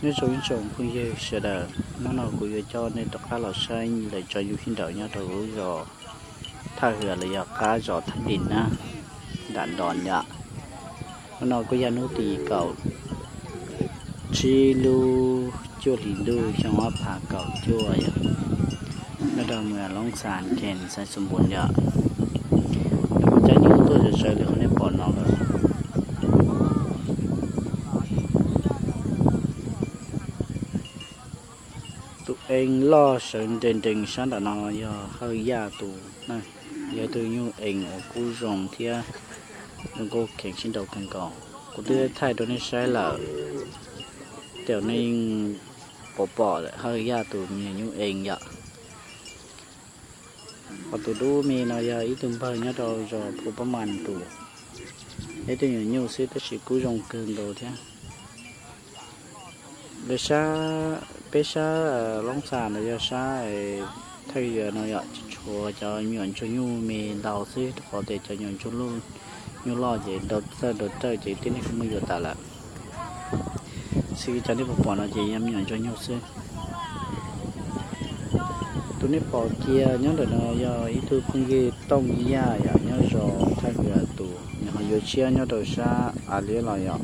Nyob zoo ib tsoom phooj ywg sawv daws, hnub no kuv yuav coj nej rov qab los saib lawv tso yus sib nraus nyob rau lub zos Thaj Hwm los yog qab zos Thaj Dim na, nram Ndos yom. Hnub no kuj yog hnub tim kaum tsib lub cuaj hlis ntuj xyoo ob phav kaum cuaj yom, nyob rau moos Loob Xas Khees xeev Xais Xus Npus yom. Nws kuj cab nyuj tuaj zom zaws li qhov nej pom no lawm. Tus eev loj sawv nrees nrees sab nram no yog Hawj Yaj tus na, yog ib tug nyuj eev uas kub zoo thiab zoo nkauj kheev sib nraus kawg nkaus. Kuv twb thaij rau nej saib lawm, ces nej yeej pom pom Hawj Yaj tus me nyuam nyuj eev yom. Ho tus dub me no yog ib tug npawg nyob rau zos Phu Pab Mas tus, ib tug nyuam nyuj xwb tab sis kub zoo kawg nkaus thiab. Lawv sab, peb sab Loob Xas ntawd yog sab Thaj Hwm no yom, tsis tshuav cov me nyuam ntsuag nyuj me ntau xwb rau qhov tias cov me nyuam ntsuag nyuj loj ces nrau txawj nrau rawj ces tib neeg kuj muab yuav tas lawm. Xws li cov nej pom pom no ces yog me nyuam ntsuag nyuj xwb. Tus nej pom kiag nyob ntawm no yog ib tug phooj ywg Tooj Yaj yom, nyob zos Thaj Hwm tus, nws ho yuav tshiab nyob rau sab Av Liab los yom.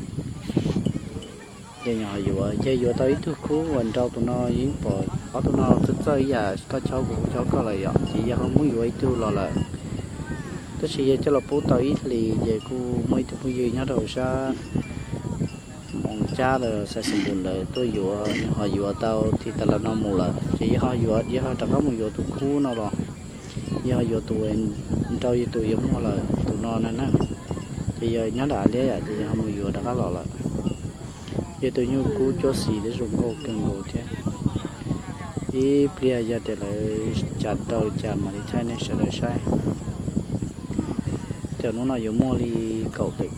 Ces nws ho yuav, yog yuav tau ib tug khub uas nrau tus no, yeej pom ob tug no txawj txawj ib yam koj chob kuv, kuv chob koj lawm yom, ces yog ho muab yuav ib tug los lawm. Tab sis yog coj los pub tau ib hlis ces kuj muaj ib tug phooj ywg nyob rau sab Moos Cab los Xais Xus Npus ntawd tuaj yuav, nws ho yuav tau thib tas los no mus lawm, ces yog ho yuav, yog ho rov qab mus yuav tus khub no los, yog ho yuav tus nrau yog tus yuav muag lawm tus no na na. Ces yog nyob nram Av Liab yom, ces yog ho mus yuav rov qab los lawm. Yog tus nyuj kub cuab xis thiab zoo nkauj kawg nkaus thiab. Ib pliag yog tias lawv cas nrau li cas mam li thaij nej sawv daws saib. Ces hnub no yuav muaj li kaum tawm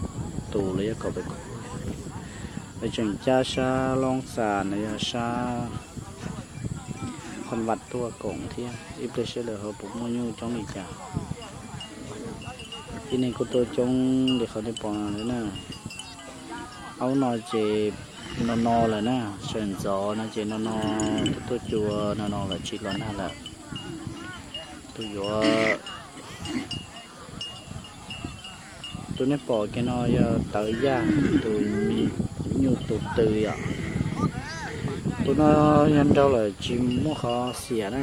tus los yog kaum tawm khub. Lawv tseem cab sab Loob Xas los yog sab Phaj Vam tuaj koom thiab, ib pliag seb lawv ho puas muaj nyuj coob li cas. Tib neeg kuj tuaj coob li qhov nej pom no na. Aub no ces no no lawm na, sawv ntxov no ces no no, tuaj tuaj cua no no lawm tsis los nag lawm. Tus yuav, tus nej pom kiag no yog Tawv Yaj tus nyuj tus tw yom. Tus no yog nrau lawm tsis muaj qhov xiam na,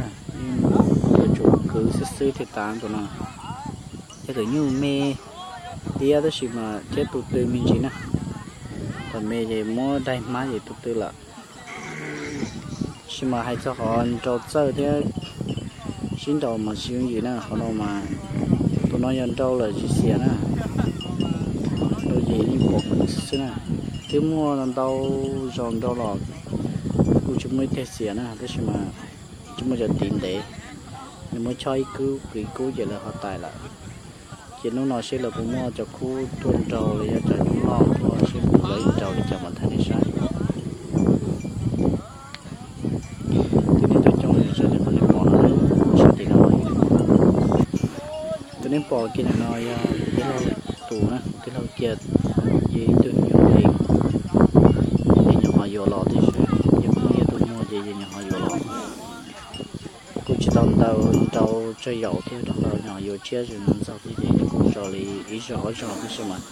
yuav tsum kwv xwb xwb thiaj tas tus no. Yog tus nyuj me tiab tab sis mas thiab tus tw me ntsis na. Thaum me ces muab daig hmab ces tus tw lawm. Tab sis mas hais txog qhov nrau txawj thiab sib nraus mas tsis yooj yim na, qhov no mas tus no yog nrau lawm tsis xiam na. Nrau ces yeej pom kwv xwb xwb na. Twb muaj ntau zaus nrau los kuj tsis muaj ib teg xiam na, tab sis mas tsis muaj cov tiv ntev, nws muab chob ib kub kwv ib kub ces lawv ho tais lawm. Ces hnub no seb lawv puas muaj cov khub tuaj nrau los yog cov nyuj loj tuaj seb puas yuav ib nrau li cas mam thaij nej saib. Tib neeg tuaj coob zom zaws li qhov nej pom no, sab tim no. Tus nej pom kiag ntawm no yog kuv tij laug tus na, kuv tij laug kiag, ces ib tug nyuj eev, ces nyuam qhuav yuav los tib si, ces kuv yog tus muag ces nyuam qhuav yuav los. Kuj tsis tau ntaus nrau tsawg yaum thiab, rau qhov nyuam qhuav yuav tshiab zog ntxaug thiab ces kuj tso li ib zaug ob zaug tab sis mas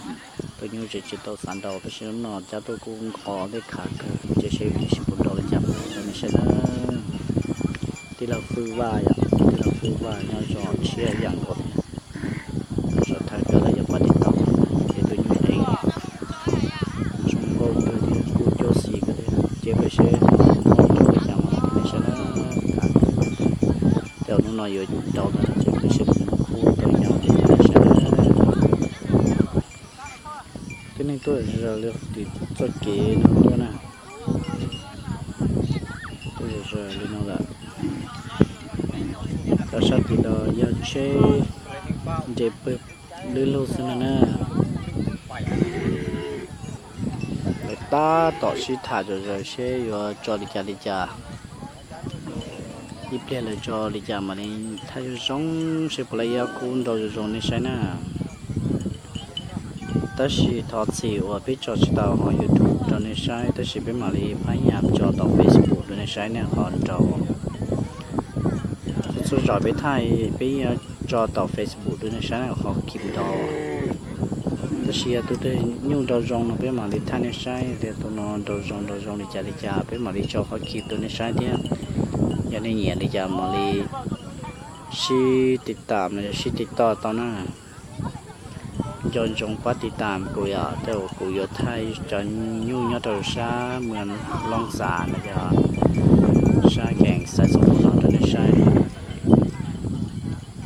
tus nyuj tseem tsis tau xav nrau tab sis hnub no cab tuaj kuj nqos tej khav kawg, ces seb ib pliag seb puas nrau li cas mam thaij nej saib na. Tij laug Fwj Vaj yom, tij laug Fwj Vaj nyob zos tshiab yam nkaus thiab, zos Thaj Hwm los yog Paj Tim Tau, ces tus nyuj eev zoo nkauj kawg thiab kuj cuab xis kawg thiab, ces peb seb nrau li cas mas thaij nej saib na. Tej zaum hnub no yuav nrau tag ces peb seb puas muaj khub tau li cas mas thaij nej saib na. Tib neeg tuaj zom zaws li tim txoj kev no tuaj na, tuaj zom zaws li no lawm. Cov sab tim los yog tsheb nres pawg lwb lug xwb no na. Lawv tab tom sib tham zom zaws seb yuav tso li cas li cas. Ib pliag lawv tso li cas mam li thaij zoo zoo seb puas laib ib ob khub nrau zoo zoo nej saib na. Tab sis thov txim uas peb tso tsis tau hauv YouTube rau nej saib, tab sis peb mam li phab yam tso tom Facebook rau nej saib nej ho nrau. Txhua txhua zaus peb thaij peb yuav tso tom Facebook rau nej saib nej ho kis nrau. Tab sis yog tus twg nyuj nrau zoo no peb mam li thaij nej saib tias tus no nrau zoo nrau zoo li cas li cas, peb mam li tso qhov kis rau nej saib thiab. Yog nej nyiam li cas mam li sib tiv tam los yog sib tiv toj tau na. Nco ntsoov pab tiv tam kuv yom, tej uas kuv yuav thaij cov nyuj nyob rau sab Moos Looj Xas no yog sab Keem Xaiv Xov Pus no rau nej saib.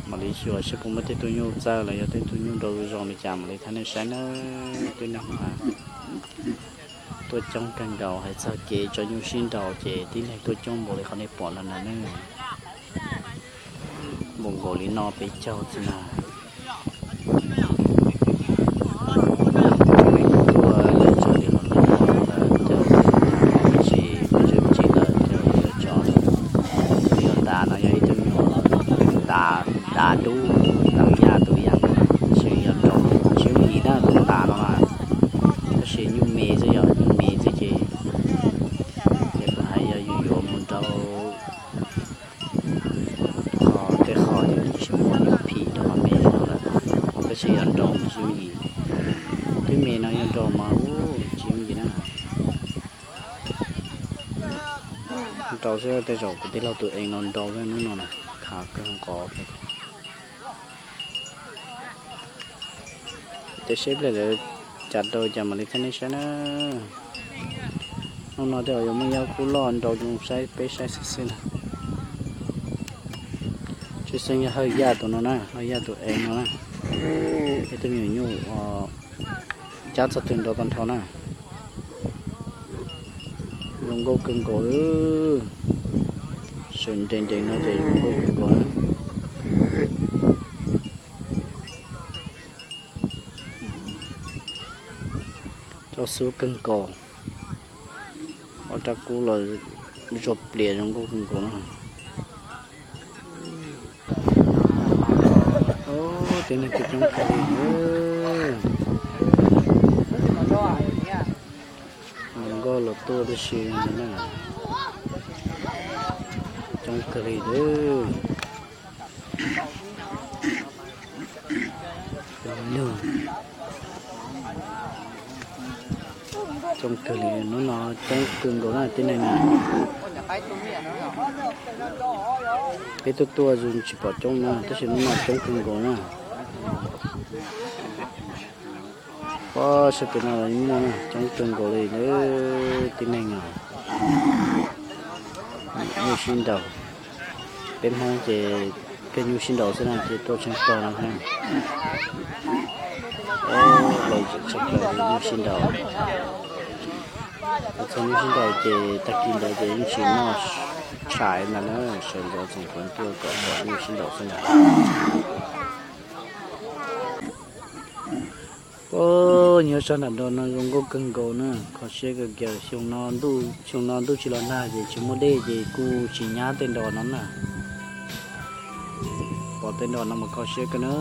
Mam li xyuas seb puas muaj tej tug nyuj txawj los yog tej tug nyuj nrau zoo li cas mam li thaij nej saib na. Twb no tuaj coob kawg nkaus, hais txog kev tso nyuj sib nrau ces tib neeg tuaj coob npaum li qhov nej pom no na. Npaum nkaus li no peb caug xwb na. Tuaj lawv tso li hauv ntawd, lawv cov tsis, tsis lawv cov yuav tso. Tus yog ntas no yog ib tug nyuam ntas, ntas dub, ntas yaj tus yam, tab sis yog nrau tsis yooj yim na tus ntas no na. Tab sis nyuj me xwb, yog nyuj me xwb ces, ces kuv hais yog yus yuav mus nrau qhov tej qhov ces tsis muaj nyuj phim rau qhov me no lawm, tab sis yog nrau tsis yooj yim. Twb me no yog nrau mas tsis yooj yim na. Nrau xwb, tej zaum kuv tij laug tus eev no nrau xwb hnub no na, khav kawg nqos. Ces seb pliag lawv cas rau cas mam li thaij nej saib na. Hnub no tej zaum yuav muaj yaj kub loj nrau zoo saib peb saib xwb xwb na. Tshwj xeeb yog Hawj Yaj tus no na, Hawj Yaj tus eev no na. Ib tug me nyuam nyuj cab txog twg nrau tag nrho na. Zoo nkauj kawg nkaus li. Sawv nrees nrees no ces zoo nkauj kawg nkaus na. Rau xub kawg nkaus. Ob rab kub los zuag plias zoo nkauj kawg nkaus na. Tib neeg tuaj coob kawg li. Hluas nkauj los tuaj tib si na. Coob kawg li lawm. Coob kawg li, hnub no coob kawg nkaus na tib neeg na. Peb tuaj tuaj tsis pom coob na, tab sis hnub no coob kawg nkaus na. Pob sab pem no los muaj na, coob kawg nkaus li na tib neeg os. Nyuj sib nraus, peb Hmoob ces peb nyuj sib nraus xwb na ces tuaj tshaj plaws no thiab. Los tshaj plaws nyuj sib nraus. Txog nyuj sib nraus ces tag kis ntawd ces yeej tsis noj tshais ntag na, sawv ntxov txoom fawv tuaj kom pom nyuj sib nraus xwb ntag. Puag nyob sab nram nroj no zoo nkauj kawg nkaus na, kho siab kawg kiag. Xyoo no ntuj tsis los nag ces tsis muaj dej ces kuj tsis nyab tej nroj no na. Pom tej nroj no mas kho siab kawg na.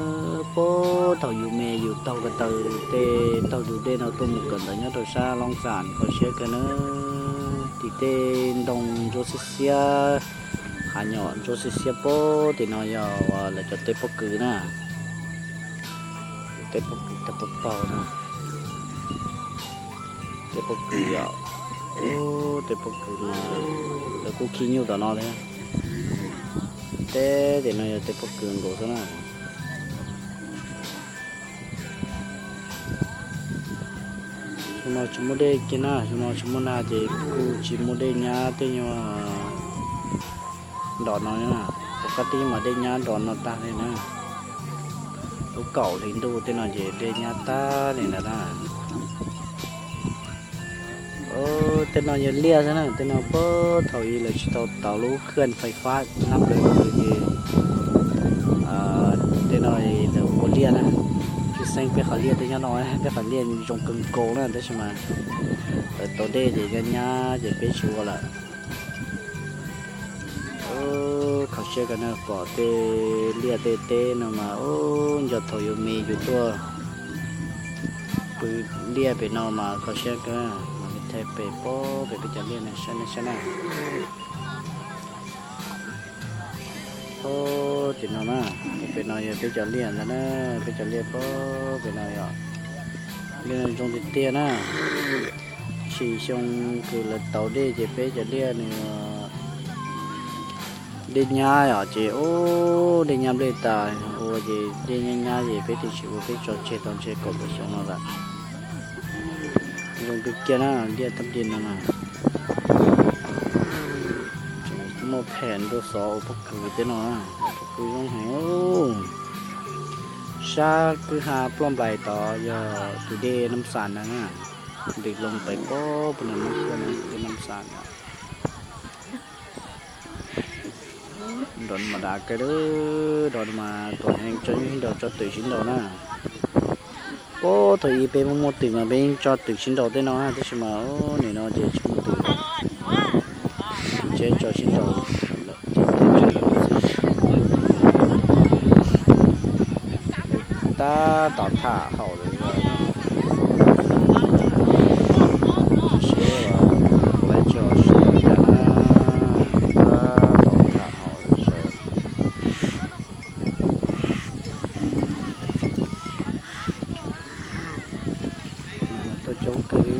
Puag thaum yus me yus taug ko taw tej taug tus dej no tuaj mus kawm ntawv nyob rau sab Loob Xam kho siab kawg na. Tim tej ntoo ntsuab xiab xiab, hav nyom ntsuab xiab xiab puag tim no yog lawv cov teb pob kws na. Teb pob kws tau pab paug na. Teb pob kws yom. Teb pob kws no lawv kuj khi nyuj tom no thiab. Teb tim no yog teb pob kws nkaus xwb na. Xyoo no tsis muaj dej kiag na, xyoo no tsis muaj nag ces kuj tsis muaj dej nyab tej nyuag nroj no na. Tom qab teb mas dej nyab nroj no tag li na. Lub kaum hli ntuj tej no ces dej nyab tag li ntawd na. Tej no yog liaj xwb na, tej no puag thaum ub lawv tsis tau tau lub khwj fais fab nab plaws ces tej no lawv ua liaj na. Tshwj xeeb peb qhov liaj tej nyob no, peb qhov liaj zoo kawg nkaus na, tab sis mas lawv tau dej ces nyab nyab ces peb tsis ua lawm. Kho siab kawg na, pom tej liaj tej teb no mas nco thaum yus me yus tuaj Pw liaj pem no mas kho siab kawg, mam li thaij pem pob pem peb cov liaj no saib nej saib na. Pob tim no na, pem no yog peb cov liaj ntag na, peb cov liaj pob pem no yom. Liaj zoo tiag tiag na. Sim xyoo kws lawv tauv dej ces peb cov liaj nws dej nyab yom, ces ub dej nyab nplej tas ua ces dej nyab nyab ces peb twb tsis ua, peb tso tseg tau ntshe kaum tawm xyoo no lawm. Zoo kawg kiag na, liaj tag li no na. Muaj phem ntuj xov ua pob kws tej no, pob kws zoo heev. Sab kwj ha ploj nplais tod yog tus dej Nab Xas ntag na, ntws loo pem pob pem no, dej Nab Xas no. Nrov mas dav kawg, nrov mas tuam heev, tso nyuj sib nraus tso twm sib nraus na. Puag thaum ub peb muaj muaj twm mas peb yeej tso twm sib nraus tej no, tab sis mas nim no ces tsis muaj twm, tsis tso sib nraus. Tab tom tham haum lawm, seb kuv laiv tso sib nraus cas na. Tab tom tham haum lawm sawv. Tuaj coob kawg li.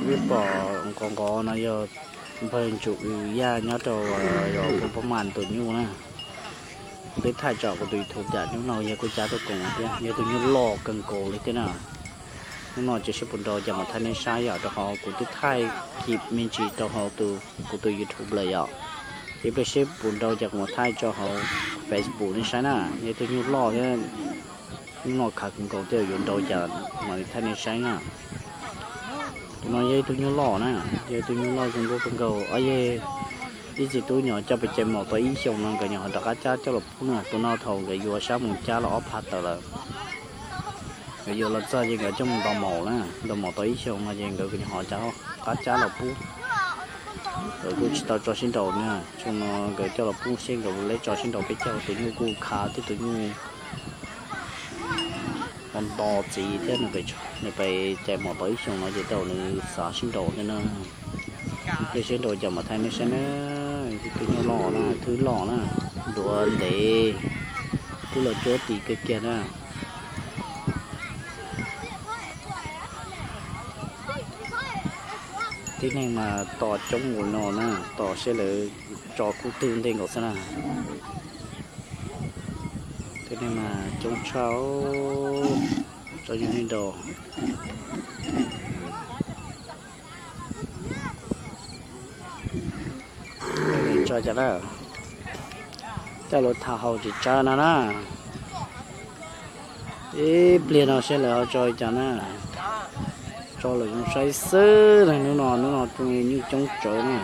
Wb pom nqos nqos no yog npawg Ntsum Ws Yaj nyob rau zos Pub Pab Mas tus nyuj na. Kuv twb thaij tsom kuv tus YouTube cas hnub no yog kuj cab tuaj koom thiab, yog tus nyuj loj kawg nkaus li thiab na. Hnub no ces seb puas nrau cas mam thaij nej saib yom, rau qhov kuv twb thaij cim me ntsis rau hauv tus, kuv tus YouTube lawm yom. Ces ib pliag seb puas nrau cas kuv mam thaij tso hauv Facebook nej saib na. Yog tus nyuj loj thiab, hnub no khav kawg nkaus thiab, yuav nrau cas mam li thaij nej saib na. Tus no yog ib tug nyuj loj na, yog ib tug nyuj loj zoo nkauj kawg nkaus. Ob yog ib txiv tub nyuam coj pes cai maum tau ib xyoos no nkawd nyuam qhuav rov qab cab coj los pub na. Tus no thaum nkawd yuav sab mus cab los ob phav tawm lawm. Nkawd yuav los txog ces nkawd coj mus ntaus maum na, ntaus maum tau ib xyoos no ces nkawd nyuam qhuav rov qab cab los pub. Nkawd kuj tsis tau tso sib nraus na, xyoo no nkawd coj los pub seb nkawd puas leb tso sib nraus peb caug. Tus nyuj kuj khav thiab, tus nyuj nto nto txiv thiab, nws pes cai maum tau ib xyoos no ces tau nws xav sib nraus thiab na. Ib pliag seb nrau cas mam thaij nej saib na. Ib tug nyuj loj na, thwb loj na, duav ntev, twb los cuab tis kawg kiag na. Tib neeg mas tos coob ua no na, tos seb lawv tso kub twg ntej nkaus xwb na. Tib neeg mas coob tshaj, tso nyuj sib nraus. Tso cas na, coj los tham haus tsis tsawg no na. Ib pliag no seb lawv ho tso cas na. Tso lawm zoo saib xwb na, hnub no, hnub no nyuj coob tsawv na.